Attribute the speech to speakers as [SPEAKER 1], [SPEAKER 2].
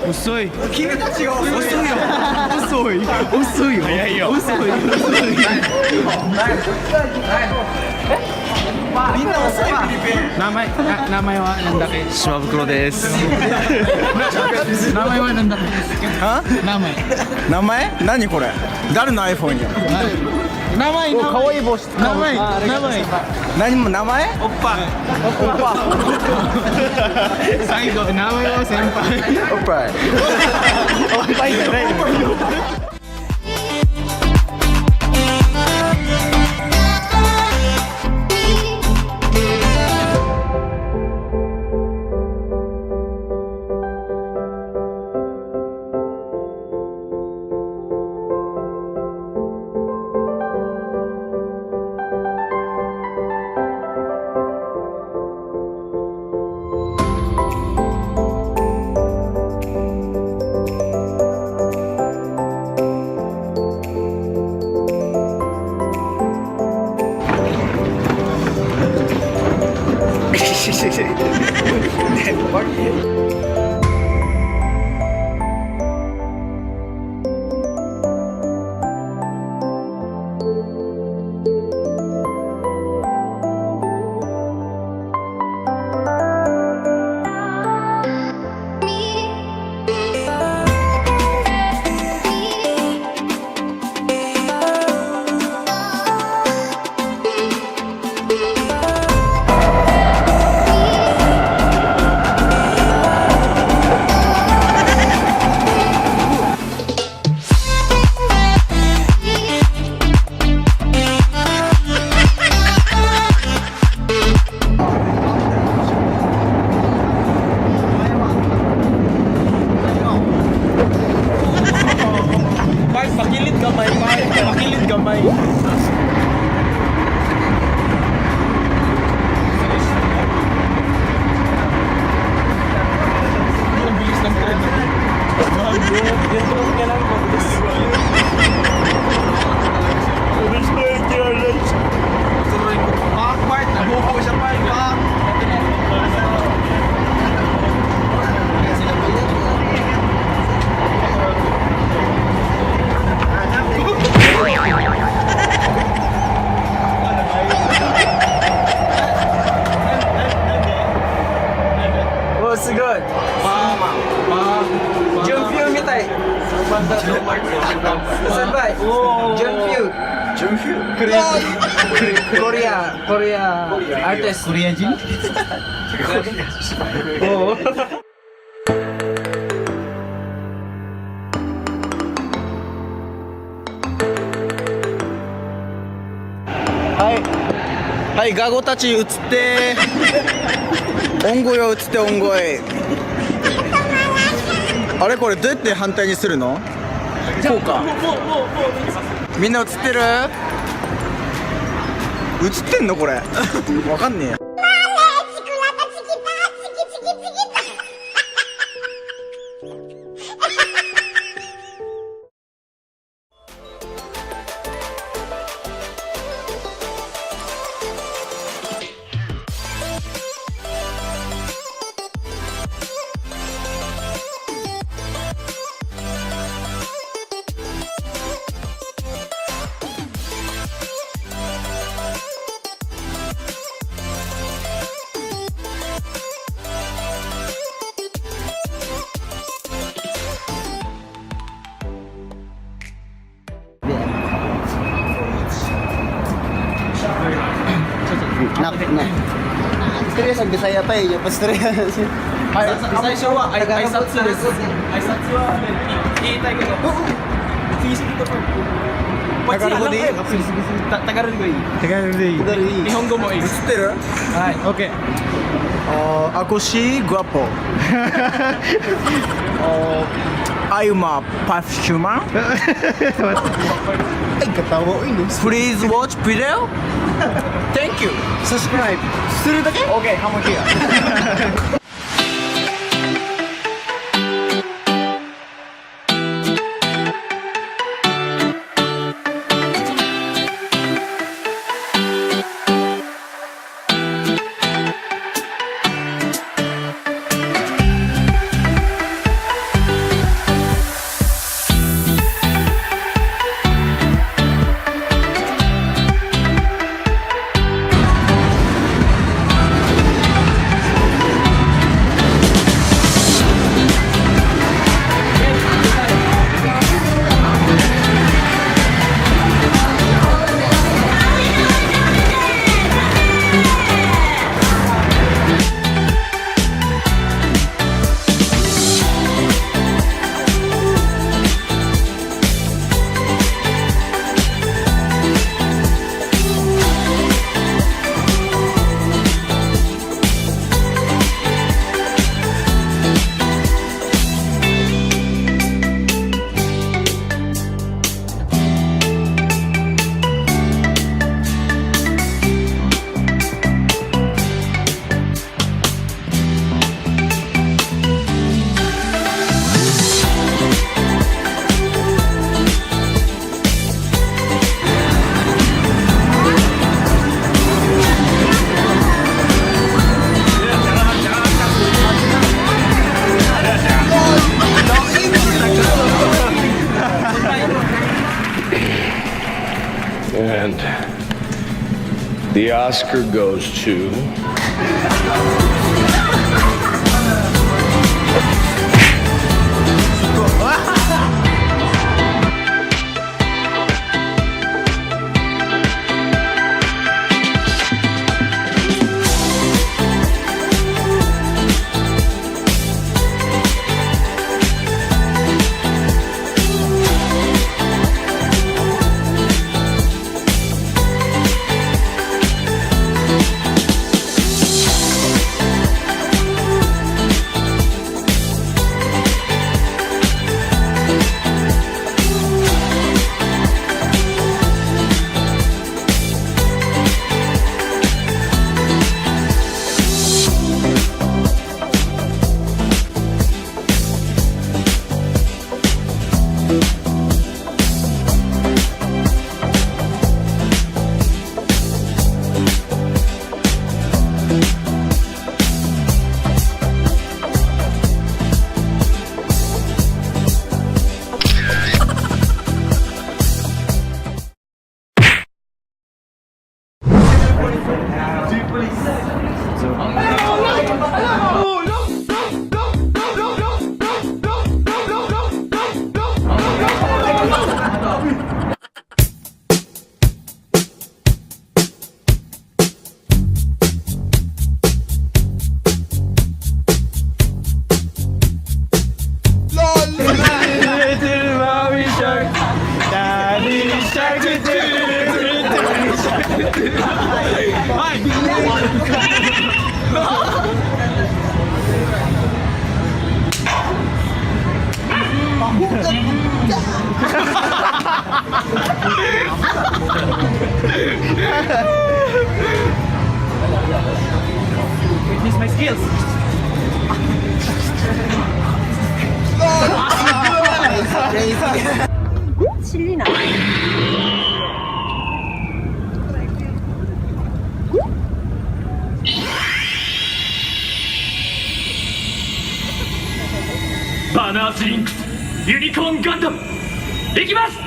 [SPEAKER 1] 遅い。君たちが遅いよ。遅い。遅いよ。早いよ。遅い。遅い。
[SPEAKER 2] みんな遅いフィリピン。
[SPEAKER 1] 名前、名前はなんだっけ？
[SPEAKER 3] 島袋です。
[SPEAKER 1] 名前はなんだっけ？名前。
[SPEAKER 2] 名前何これ？誰の iPhone よ？
[SPEAKER 1] 名前。
[SPEAKER 2] かわいい帽子。
[SPEAKER 1] 名前。名前。
[SPEAKER 2] 何も名前？
[SPEAKER 1] おっぱ。
[SPEAKER 2] おっぱ。
[SPEAKER 1] 最後、名前は先輩。
[SPEAKER 2] おっぱい。
[SPEAKER 1] おっぱいじゃない。
[SPEAKER 3] Pakilid gamay, pakilid gamay.
[SPEAKER 1] Ang bilis ng tren.
[SPEAKER 3] Yung tulog niya lang, mabilis. Mabilis na yung challenge.
[SPEAKER 1] Tuloy ko. Pak, part. Nabuko siya, part. Pak.
[SPEAKER 3] Oh, すごい。
[SPEAKER 4] Jump view みたい。先輩。Jump view。コリア、コリア、アーティスト。
[SPEAKER 1] コリア人。
[SPEAKER 2] はい。はい、ガゴたち映って。音声を映って、音声。あれ、これどうやって反対にするの？こうか。みんな映ってる？映ってんのこれ。わかんねえや。Na, na. Istorya sa Bisaya pa eh. Yung pastorya.
[SPEAKER 1] 最初は挨拶です。挨拶は言いたいこと。次々と。
[SPEAKER 2] Tagalog でいい
[SPEAKER 1] タガル語いい。
[SPEAKER 3] Tagalog.
[SPEAKER 1] 日本語もいい。はい。
[SPEAKER 3] Okay.
[SPEAKER 2] Ako si Guapo. I'm a perfumer. Ay, katawa. Uy, no? Please watch video. Thank you. Subscribe. するだけ Okay, come on here.
[SPEAKER 5] And the Oscar goes to.
[SPEAKER 3] Little mommy shark. Daddy shark. Little shark.
[SPEAKER 1] Witness my skills.
[SPEAKER 6] 실리나?
[SPEAKER 7] バナーズリンクスユニコーンガンダムいきます。